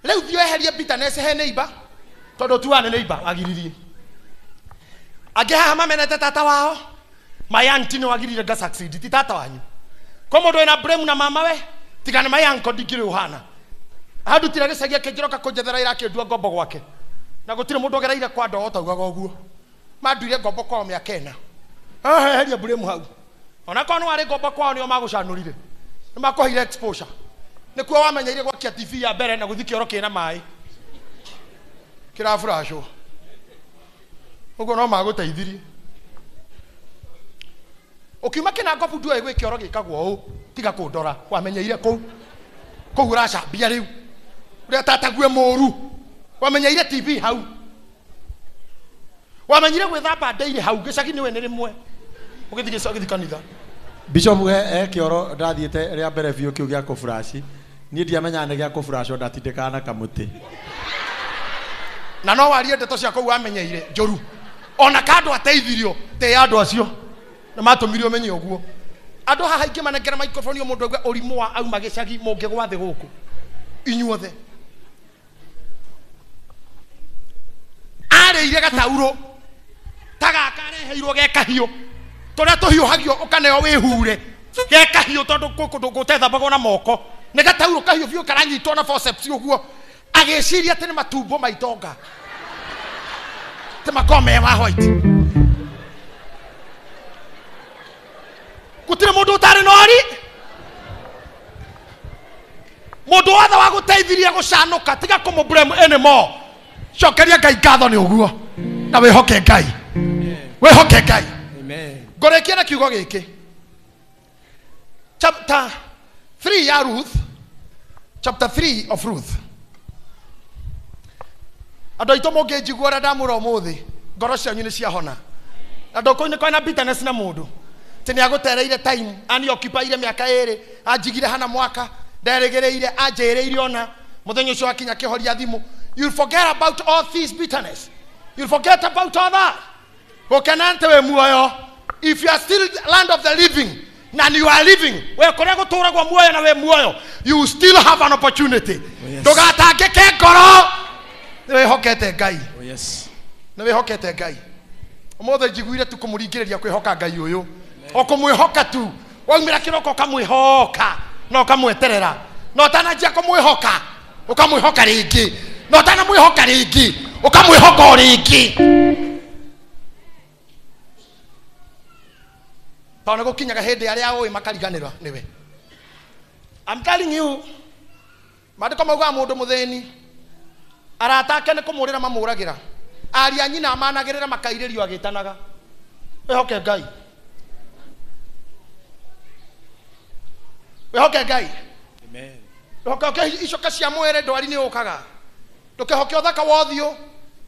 Rĩu thiĩ weherie bitterness he neighbor, tondũ tuane neighbor wagiririe. Angĩ haha mamenete tata wao, my auntie nĩ wagirire nga succeed, ti tata wanyu. Kwa mũndũ wĩna blame na mama we, tiga nĩ my uncle ndingĩrĩ ũhana. Andutire gĩcagi akĩnjĩroka kũnjethera ĩrakĩndua ngombo gwake. Na gũtirĩ mũndũ ũgereire kwa ndoo ũtaugaga ũguo. Manduire ngombo kwao mĩaka ĩna. Heria blame hau. Ona korwo nĩ warĩ ngombo kwao nĩo magũcanũrire. Nĩ makũheire exposure. Nĩkuo wamenyeire gwakia TV ya mbere na gũthiĩ kĩoro kĩna maĩ. Kĩraburacwo. Ũguo no magũteithirie. Ũkiuma kĩnangobu nduoĩ gwĩ kĩoro gĩkagwo ũũ, tiga kũndora, wamenyeire kũu. Kũu ũracambia rĩu. Ũrĩa tatague mũru. Wamenyeire TV hau. Wamenyire gwĩthamba ndeire hau, gĩcagi nĩwe nĩ rĩmwe. Ũgĩthiĩ ũgĩthiĩ kanitha. Bishop he kĩoro ndathiĩte rĩa mbere biũ kĩu gĩa kũburaci. Niĩ ndiamenyaga nĩ gĩa kũburacwo, ndatindĩkaga na kamũtĩ. Na no warie ndeto cia kũu wamenyeire njũru. Ona ka andũ ateithirio, tĩa andũ acio. Na matũmire ũmenye ũguo. Andũ haha aingĩ manengera microphone o mũndũ aigue ũrimũ wa auma gĩcagi mũngĩgwa thĩ gũkũ. Inyuothe. Arĩire gataurũ ta gaka areheirwo ge kahiũ, tũrĩa tũhiũhagio ũkaneo wĩhure ge kahiũ, tondũ kũndũ gũtethambagwo na moko. Nĩ gataurũ kahiũ biũ karanyitwo na forceps ũguo, agĩciria atĩ nĩ matumbo ma itonga, atĩ makoragwo me wa white. Gũtirĩ mũndũ ũtarĩ na ũri. Mũndũ wothe wa gũteithirie gũcanũka, tiga kũmũ blame anymore. Cokeria Ngai ngatho nĩ ũguo, na wĩhoke Ngai. Wĩhoke Ngai. Amen. Ngũrĩkia na kiugo gĩkĩ. Chapter 3 ya Ruth. Chapter 3 of Ruth. Andũ aitũ mũngĩnjigua ũrĩa ndamwĩra ũmũthĩ, ngoro cianyu nĩ ciahona. Na ndũkũinĩ kwĩna bitterness na mũndũ. Atĩ nĩ agũtereire time, anioccupyire mĩaka ĩrĩ, anjigire hana mwaka, nderĩgĩrĩire, anjĩrĩire ona, mũthenya ũcio wakinya kĩhoria thimũ. You'll forget about all this bitterness. You'll forget about all that. Gũkena atĩ wĩ muoyo. If you are still land of the living, and you are living, we kũrĩa gũtũragwo muoyo na wĩ muoyo, you still have an opportunity. Oh, yes. Ndũgatangĩke ngoro. Nĩ wĩhokete Ngai. Oh, yes. Nĩ wĩhokete Ngai. Ũmũthĩ njiguire tu kũmũringĩrĩria kwĩhoka Ngai ũyũ. O kũmwĩhoka tu. Waumĩra kĩroko ũkamwĩhoka na ũkamweterera. Na ũtananjia kũmwĩhoka, ũkamwĩhoka rĩngĩ. Na ũtanamwĩhoka rĩngĩ, ũkamwĩhoka o rĩngĩ. Tondũ nĩ gũkinyaga hĩndĩ arĩa oĩ makariganĩrwa nĩwe. I'm telling you, maandĩko maugaga mũndũ mũthĩni arata ake nĩ kũmũrĩra mamũragĩra, aria nyina managĩrĩra makairĩrio agĩtanaga. Wĩhoke Ngai. Wĩhoke Ngai. Amen. Ndũkehoke icoka cia mwĩrĩ, ndwari nĩ yũkaga. Ndũkehoke ũthaka wa ũthiũ.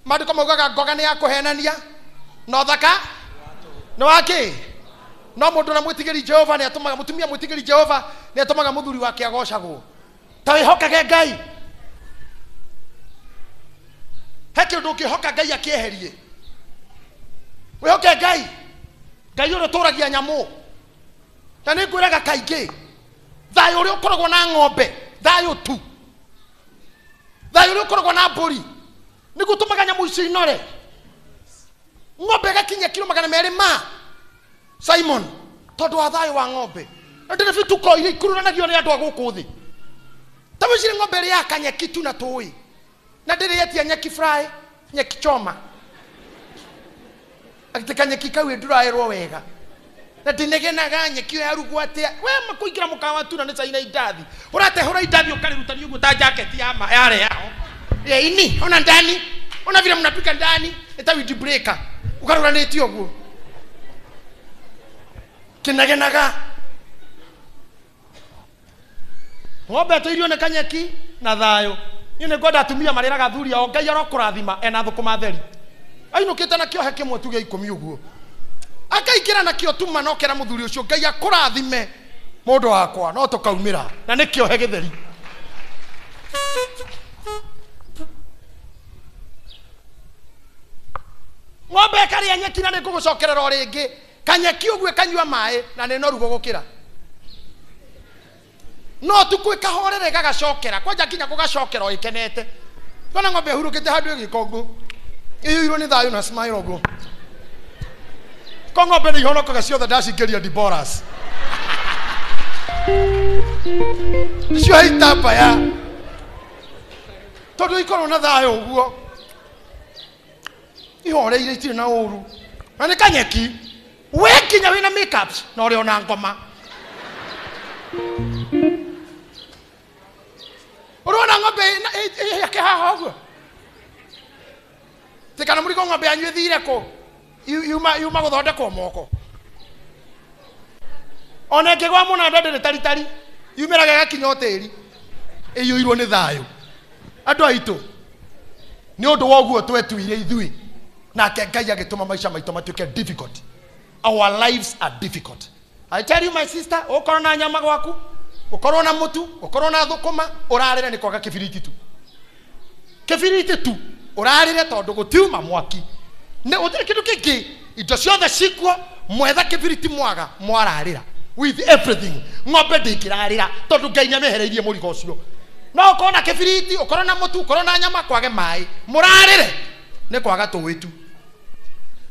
Maandĩko maugaga ngoga nĩ ya kũhenania na ũthaka nĩ wa kĩ? No mũndũ ũrĩa mwĩtigĩri Jehova nĩ atũmaga, mũtumia mwĩtigĩri Jehova nĩ atũmaga mũthuri wake agocagwo. Ta wĩhokage Ngai. He kĩndũ ũngĩhoka Ngai akĩeherie. Wĩhoke Ngai. Ngai ũrĩa ũtũragia nyamũ. Na nĩ ngwĩraga kaingĩ, thayũ ũrĩa ũkoragwo na ng'ombe, thayũ tu. Thayũ ũrĩa ũkoragwo na mbũri, nĩguo ũtũmaga nyamũ icio inore. Ng'ombe ĩgakinyia kiro magana merĩ ma Simon, tondũ wa thayũ wa ng'ombe. Na ndĩrĩ bituko iria ikururanagio nĩ andũ a gũkũ thĩ. Ta wĩcirie ng'ombe ĩrĩa ya kanyeki tu na tũĩ. Na ndĩrĩ yetia nyeki fry, nyeki choma. Atĩ kanyeki kau ĩnduraĩrwo wega. Na ndĩnegenaga nyeki ĩyo yarugwo atĩa. We makũingĩra mũkawa tu na nĩ caina indathi. Ũratehũra indathi ũkarĩrutania ũguo ta jacket ya ma yale yao. Ya ini, ona ndani. Ona vile mnapika ndani, eta wind breaker. Ũkarũranĩtie ũguo. Kĩnegenaga. Ng'ombe ĩtũirio nĩ kanyeki na thayũ. Niĩ nĩ ngwenda atumia marĩraga athuri ao, Ngai arokũrathima ena thũkũma theri. Ainũkĩte na kĩohe kĩmwe tu gĩa ikũmi ũguo. Akaingĩra nakĩo tuma na okera mũthuri ũcio, Ngai akũrathime mũndũ wakwa, no tũkaumĩra. Na nĩ kĩohe gĩtheri. Ng'ombe ĩkarĩa nyeki na nĩ ngũgũcokerera o rĩngĩ. Kanyeki ũguo ĩkanyua maĩ na nĩ noru gũgũkĩra. No tu kwĩkahorere gagacokera kwanja kinya gũgacokera ĩkenete. Twana ng'ombe ĩhurũkĩte handũ ĩgĩka ũguo ĩiyũirwo nĩ thayũ na smile ũguo. Ko ng'ombe nĩ ihonokaga ciothe ndacingĩria diboras icio itambaya tondũ ikorwo na thayũ ũguo ihoreire itirĩ na ũru na nĩ kanyeki we nginya wĩna makeups na ũrĩ ona ngoma. Ũrona ng'ombe ĩhake haha ũguo ti kana mũrigo ng'ombe yanyu ĩthire kũ yuma gũthondekwo moko ona ĩngĩgwa mũnanda ndĩrĩ taritari yumĩraga ĩgakinya o tĩri ĩiyũirwo nĩ thayũ. Andũ aitũ nĩ ũndũ wa ũguo twetuire ithuĩ nake Ngai agĩtũma maica maitũ matuĩke difficult. Our lives are difficult. I tell you my sister, ũkorwo na nyama gwaku, ũkorwo na mũtu, ũkorwo na thũkũma, ũrarĩre nĩ kwaga kĩbiriti tu. Kĩbiriti tu ũrarĩre tondũ gũtiuma mwaki. Nĩ gũtirĩ kĩndũ kĩngĩ, indo ciothe cikuo, mwetha kĩbiriti mwaga mwararĩra with everything. Ng'ombe ndĩngĩrarĩra tondũ Ngai nĩamehereirie mũrigo ũcio. No ũkorwo na kĩbiriti, ũkorwo na mũtu, ũkorwo na nyama, kwage maĩ, mũrarĩre nĩ kwaga tũĩ tu.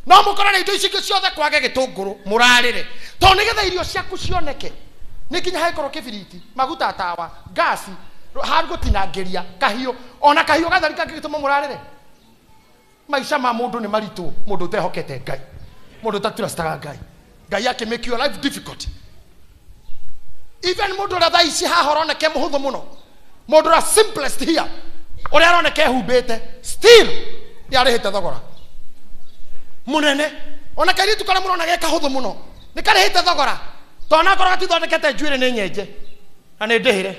No mũkorwo na indo ici ingĩ ciothe kwage gĩtũngũrũ, mũrarĩre tondũ nĩgetha irio ciaku cioneke nĩ nginya hagĩkorwo kĩbiriti, maguta tawa, ngasi, hagũtinangĩria, kahiũ, ona kahiũ gatheri kangĩgĩtũma mũrarĩre. Maica ma mũndũ nĩ maritũ, mũndũ ũtehokete Ngai, mũndũ ũtatrustaga Ngai. Ngai akĩ make your life difficult. Even mũndũ ũrĩa thaa ici haha ũroneka e mũhũthũ mũno, mũndũ ũrĩa simplest here, ũrĩa aroneka ehumbĩte, still nĩ arĩhĩte thogora mũnene. Ona kairĩtu karĩa mũrona ge kahũthũ mũno nĩ karĩhĩte thogora, tondũ onakorwo gatithondekete njuĩrĩ nĩ nyenje na nĩ ndĩhĩre,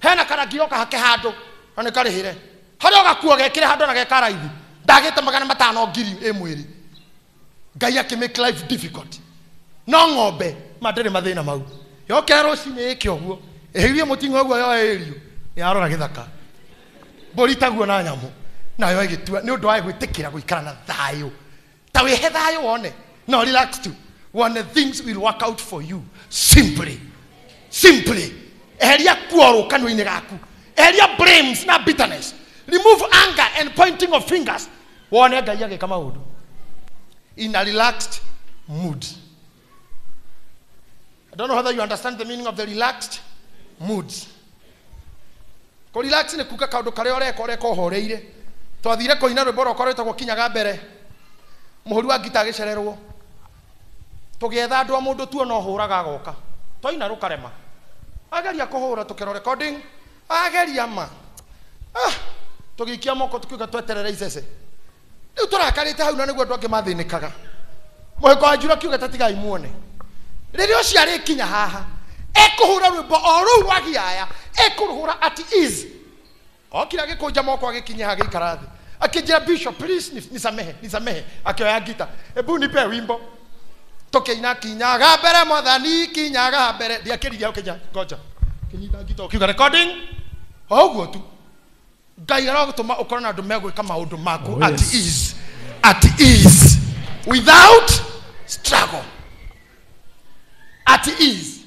hena karangi oka hake handũ na nĩ karĩhĩre, harĩa ũgakuo gekĩre handũ na geka raithi ndagĩte 500 ngiri ĩ mwĩrĩ. Ngai akĩ make life difficult. No ng'ombe ma ndĩrĩ mathĩna mau, yokĩra rũcinĩ ĩke ũguo ĩhĩrie mũting'o ũguo yoe ĩrio nĩ yarora gĩthaka, mbũri taguo na nyamũ nayo ĩgĩtua nĩ ũndũ wa gwĩtĩkĩra gũikara na thayũ. Ta wĩhe thayũ wone, no relax tu wone things will work out for you simply. Simply eheria kuoro kanua-inĩ gaku, eheria blames na bitterness, remove anger and pointing of fingers, wone Ngai agĩka maũndũ in a relaxed mood. I don't know whether you understand the meaning of the relaxed moods. Ko relax nĩ kuga kaũndũ karĩa ũreka ũreka ũhoreire. Twathire kũina rwĩmbo rwakwa rwĩtagwo Kinyaga Mbere, mũhũri wa ngita agĩcererwo, tũgĩetha andũ a mũndũ tuona ũhũraga agoka, twaina rũkarema, ageria kũhũra tũkĩro recording, ageria ma tũgĩikia moko tũkiuga tweterere icece. Rĩu tũrakarĩte hau na nĩguo andũ angĩ mathĩnĩkaga. Mũhĩko wa Njura kiuga tatigai muone rĩrĩa ũcio arĩkinya haha ekũhũra rwĩmbo o rũu rwa giaya, ekũrũhũra at ease. Okira agĩkũnja moko agĩkinya haha agĩikara thĩ akĩnjĩra Bishop please nisamehe nisamehe, akĩoya ngita, ebu nipe wimbo. Tũkĩina kinyaga mbere mwathani kinyaga mbere, ndiakĩririe ũkĩnja ngoja kĩnyita ngita ũkiuga recording o ũguo tu. Ngai aragũtũma ũkorwo na andũ megwĩka maũndũ maku at ease, at ease without struggle, at ease.